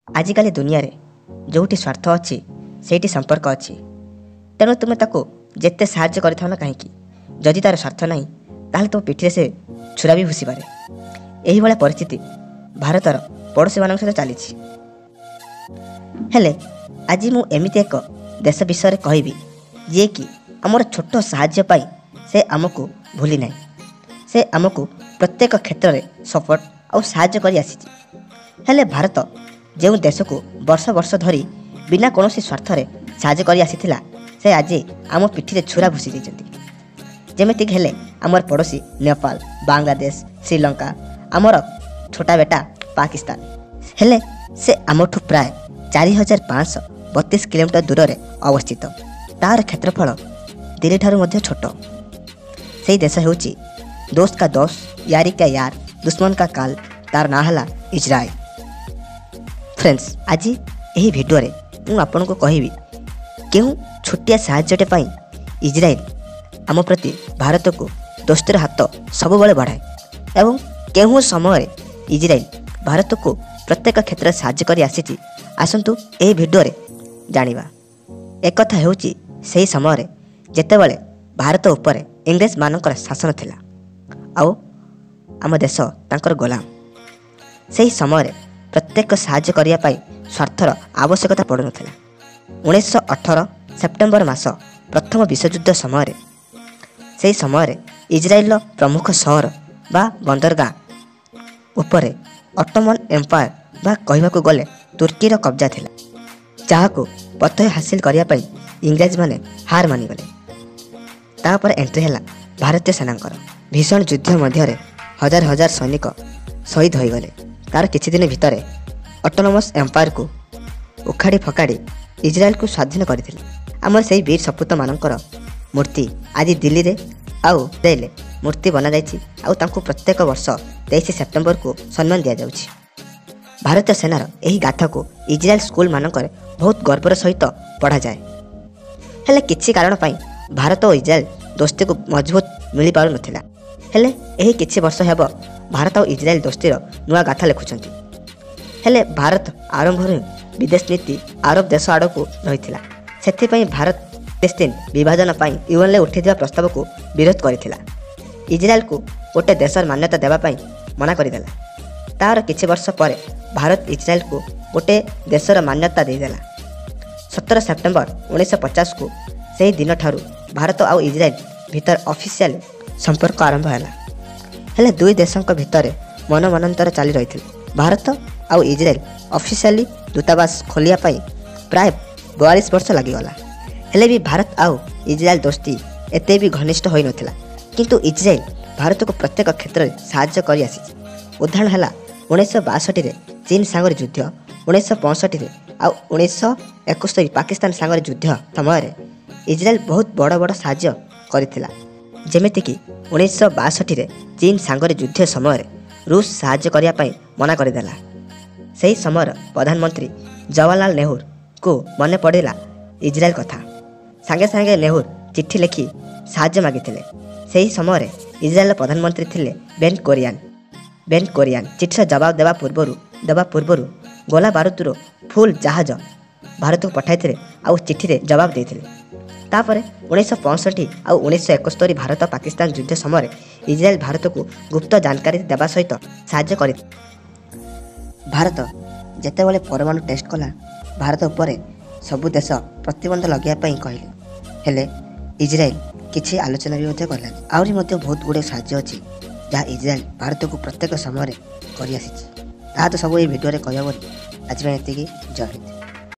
ଆଜିକାଲି ଦୁନିଆରେ ଯେଉଁଠି ସ୍ୱାର୍ଥ ଅଛି ସେଇଠି ସମ୍ପର୍କ ଅଛି। ତେଣୁ ତୁମେ ତାକୁ ଯେତେ ସାହାଯ୍ୟ କରିଥାଅ ନା କାହିଁକି, ଯଦି ତା'ର ସ୍ୱାର୍ଥ ନାହିଁ ତାହେଲେ ତୁମ ପିଠିରେ ସେ ଛୁରା ବି ଭୁସିପାରେ। ଏହିଭଳିଆ ପରିସ୍ଥିତି ଭାରତର ପଡ଼ୋଶୀମାନଙ୍କ ସହିତ ଚାଲିଛି। ହେଲେ ଆଜି ମୁଁ ଏମିତି ଏକ ଦେଶ ବିଷୟରେ କହିବି ଯିଏକି ଆମର ଛୋଟ ସାହାଯ୍ୟ ପାଇଁ ସେ ଆମକୁ ଭୁଲି ନାହିଁ। ସେ ଆମକୁ ପ୍ରତ୍ୟେକ କ୍ଷେତ୍ରରେ ସପୋର୍ଟ ଆଉ ସାହାଯ୍ୟ କରି ଆସିଛି। ହେଲେ ଭାରତ ଯେଉଁ ଦେଶକୁ ବର୍ଷ ବର୍ଷ ଧରି ବିନା କୌଣସି ସ୍ୱାର୍ଥରେ ସାହାଯ୍ୟ କରି ଆସିଥିଲା, ସେ ଆଜି ଆମ ପିଠିରେ ଛୁରା ଭୁସି ଦେଇଛନ୍ତି। ଯେମିତିକି ହେଲେ ଆମର ପଡ଼ୋଶୀ ନେପାଳ, ବାଂଲାଦେଶ, ଶ୍ରୀଲଙ୍କା, ଆମର ଛୋଟା ବେଟା ପାକିସ୍ତାନ। ହେଲେ ସେ ଆମଠୁ ପ୍ରାୟ 4532 କିଲୋମିଟର ଦୂରରେ ଅବସ୍ଥିତ। ତା'ର କ୍ଷେତ୍ରଫଳ ଦିଲ୍ଲୀଠାରୁ ମଧ୍ୟ ଛୋଟ। ସେଇ ଦେଶ ହେଉଛି ଦୋସ୍ତ କା ଦୋସ୍ତ, ୟାରି କା ୟାର, ଦୁଶ୍ମନ କା କାଲ। ତାର ନାଁ ହେଲା ଇଜ୍ରାଏଲ। ଫ୍ରେଣ୍ଡସ୍, ଆଜି ଏହି ଭିଡ଼ିଓରେ ମୁଁ ଆପଣଙ୍କୁ କହିବି କେଉଁ ଛୋଟିଆ ସାହାଯ୍ୟଟେ ପାଇଁ ଇଜ୍ରାଏଲ ଆମ ପ୍ରତି ଭାରତକୁ ଦୋସ୍ତିର ହାତ ସବୁବେଳେ ବଢ଼ାଏ ଏବଂ କେଉଁ ସମୟରେ ଇଜ୍ରାଏଲ ଭାରତକୁ ପ୍ରତ୍ୟେକ କ୍ଷେତ୍ରରେ ସାହାଯ୍ୟ କରି ଆସିଛି। ଆସନ୍ତୁ ଏହି ଭିଡ଼ିଓରେ ଜାଣିବା। ଏକଥା ହେଉଛି ସେହି ସମୟରେ ଯେତେବେଳେ ଭାରତ ଉପରେ ଇଂରେଜମାନଙ୍କର ଶାସନ ଥିଲା ଆଉ ଆମ ଦେଶ ତାଙ୍କର ଗୋଲାମ। ସେହି ସମୟରେ ପ୍ରତ୍ୟେକ ସାହାଯ୍ୟ କରିବା ପାଇଁ ସ୍ୱାର୍ଥର ଆବଶ୍ୟକତା ପଡ଼ୁନଥିଲା। 1918 ସେପ୍ଟେମ୍ବର ମାସ ପ୍ରଥମ ବିଶ୍ୱଯୁଦ୍ଧ ସମୟରେ, ସେହି ସମୟରେ ଇଜ୍ରାଏଲର ପ୍ରମୁଖ ସହର ବା ବନ୍ଦରଗାଁ ଉପରେ ଅଟୋମନ୍ ଏମ୍ପାୟାର ବା କହିବାକୁ ଗଲେ ତୁର୍କୀର କବ୍ଜା ଥିଲା, ଯାହାକୁ ପଥୟ ହାସିଲ କରିବା ପାଇଁ ଇଂରେଜମାନେ ହାର ମାନିଗଲେ। ତାପରେ ଏଣ୍ଟ୍ରି ହେଲା ଭାରତୀୟ ସେନାଙ୍କର। ଭୀଷଣ ଯୁଦ୍ଧ ମଧ୍ୟରେ ହଜାର ହଜାର ସୈନିକ ଶହୀଦ ହୋଇଗଲେ। ତାର କିଛି ଦିନ ଭିତରେ ଅଟୋନମସ୍ ଏମ୍ପାୟାରକୁ ଉଖାଡ଼ି ଫକାଡ଼ି ଇଜ୍ରାଏଲକୁ ସ୍ୱାଧୀନ କରିଥିଲେ। ଆମର ସେଇ ବୀର ସପୁତମାନଙ୍କର ମୂର୍ତ୍ତି ଆଜି ଦିଲ୍ଲୀରେ ଆଉ ଇଜ୍ରାଏଲରେ ମୂର୍ତ୍ତି ବନାଯାଇଛି ଆଉ ତାଙ୍କୁ ପ୍ରତ୍ୟେକ ବର୍ଷ 23 ସେପ୍ଟେମ୍ବରକୁ ସମ୍ମାନ ଦିଆଯାଉଛି। ଭାରତୀୟ ସେନାର ଏହି ଗାଥାକୁ ଇଜ୍ରାଏଲ ସ୍କୁଲମାନଙ୍କରେ ବହୁତ ଗର୍ବର ସହିତ ପଢ଼ାଯାଏ। ହେଲେ କିଛି କାରଣ ପାଇଁ ଭାରତ ଓ ଇଜ୍ରାଏଲ ଦୋସ୍ତିକୁ ମଜବୁତ ମିଳିପାରୁନଥିଲା। ହେଲେ ଏହି କିଛି ବର୍ଷ ହେବ ଭାରତ ଓ ଇଜ୍ରାଏଲ ଦୋସ୍ତିର ନୂଆ ଗାଥା ଲେଖୁଛନ୍ତି। ହେଲେ ଭାରତ ଆରମ୍ଭରୁ ହିଁ ବିଦେଶ ନୀତି ଆରବ ଦେଶ ଆଡ଼କୁ ରହିଥିଲା। ସେଥିପାଇଁ ଭାରତ ପାଲେଷ୍ଟିନ ବିଭାଜନ ପାଇଁ ୟୁଏନ୍ରେ ଉଠିଥିବା ପ୍ରସ୍ତାବକୁ ବିରୋଧ କରିଥିଲା। ଇଜ୍ରାଏଲକୁ ଗୋଟେ ଦେଶର ମାନ୍ୟତା ଦେବା ପାଇଁ ମନା କରିଦେଲା। ତାର କିଛି ବର୍ଷ ପରେ ଭାରତ ଇଜ୍ରାଏଲକୁ ଗୋଟେ ଦେଶର ମାନ୍ୟତା ଦେଇଦେଲା 17 ସେପ୍ଟେମ୍ବର 1950କୁ। ସେହି ଦିନଠାରୁ ଭାରତ ଆଉ ଇଜ୍ରାଏଲ ଭିତରେ ଅଫିସିଆଲ ସମ୍ପର୍କ ଆରମ୍ଭ ହେଲା। ହେଲେ ଦୁଇ ଦେଶଙ୍କ ଭିତରେ ମନମନାନ୍ତର ଚାଲି ରହିଥିଲା। ଭାରତ ଆଉ ଇଜ୍ରାଏଲ ଅଫିସିଆଲି ଦୂତାବାସ ଖୋଲିବା ପାଇଁ ପ୍ରାୟ 42 ବର୍ଷ ଲାଗିଗଲା। ହେଲେ ବି ଭାରତ ଆଉ ଇଜ୍ରାଏଲ ଦୋସ୍ତି ଏତେ ବି ଘନିଷ୍ଠ ହୋଇନଥିଲା। କିନ୍ତୁ ଇଜ୍ରାଏଲ ଭାରତକୁ ପ୍ରତ୍ୟେକ କ୍ଷେତ୍ରରେ ସାହାଯ୍ୟ କରି ଆସିଛି। ଉଦାହରଣ ହେଲା 1962ରେ ଚୀନ ସାଙ୍ଗରେ ଯୁଦ୍ଧ, 1965ରେ ଆଉ 1971 ପାକିସ୍ତାନ ସାଙ୍ଗରେ ଯୁଦ୍ଧ ସମୟରେ ଇଜ୍ରାଏଲ ବହୁତ ବଡ଼ ବଡ଼ ସାହାଯ୍ୟ କରିଥିଲା। ଯେମିତିକି 1962ରେ ଚୀନ ସାଙ୍ଗରେ ଯୁଦ୍ଧ ସମୟରେ ରୁଷ ସାହାଯ୍ୟ କରିବା ପାଇଁ ମନା କରିଦେଲା। ସେହି ସମୟର ପ୍ରଧାନମନ୍ତ୍ରୀ ଜବାହରଲାଲ ନେହେରୁଙ୍କୁ ମନେ ପଡ଼ିଲା ଇଜ୍ରାଏଲ କଥା। ସାଙ୍ଗେ ସାଙ୍ଗେ ନେହେରୁ ଚିଠି ଲେଖି ସାହାଯ୍ୟ ମାଗିଥିଲେ। ସେହି ସମୟରେ ଇଜ୍ରାଏଲର ପ୍ରଧାନମନ୍ତ୍ରୀ ଥିଲେ ବେନ୍ କୋରିଆନ। ବେନ୍ କୋରିଆନ ଚିଠିର ଜବାବ ଦେବା ପୂର୍ବରୁ ଗୋଲା ବାରୁଦର ଫୁଲ୍ ଜାହାଜ ଭାରତକୁ ପଠାଇଥିଲେ ଆଉ ଚିଠିରେ ଜବାବ ଦେଇଥିଲେ। ତାପରେ 1965 ଆଉ 1971 ଭାରତ ପାକିସ୍ତାନ ଯୁଦ୍ଧ ସମୟରେ ଇଜ୍ରାଏଲ ଭାରତକୁ ଗୁପ୍ତ ଜାନକାରୀ ଦେବା ସହିତ ସାହାଯ୍ୟ କରି। ଭାରତ ଯେତେବେଳେ ପରମାଣୁ ଟେଷ୍ଟ କଲା, ଭାରତ ଉପରେ ସବୁ ଦେଶ ପ୍ରତିବନ୍ଧ ଲଗାଇବା ପାଇଁ କହିଲେ। ହେଲେ ଇଜ୍ରାଏଲ କିଛି ଆଲୋଚନା ବି ମଧ୍ୟ କଲାନି। ଆହୁରି ମଧ୍ୟ ବହୁତ ଗୁଡ଼ିଏ ସାହାଯ୍ୟ ଅଛି ଯାହା ଇଜ୍ରାଏଲ ଭାରତକୁ ପ୍ରତ୍ୟେକ ସମୟରେ କରିଆସିଛି। ତାହା ତ ସବୁ ଏହି ଭିଡ଼ିଓରେ କହିହେବନି। ଆଜି ପାଇଁ ଏତିକି। ଜୟ ହିନ୍ଦ।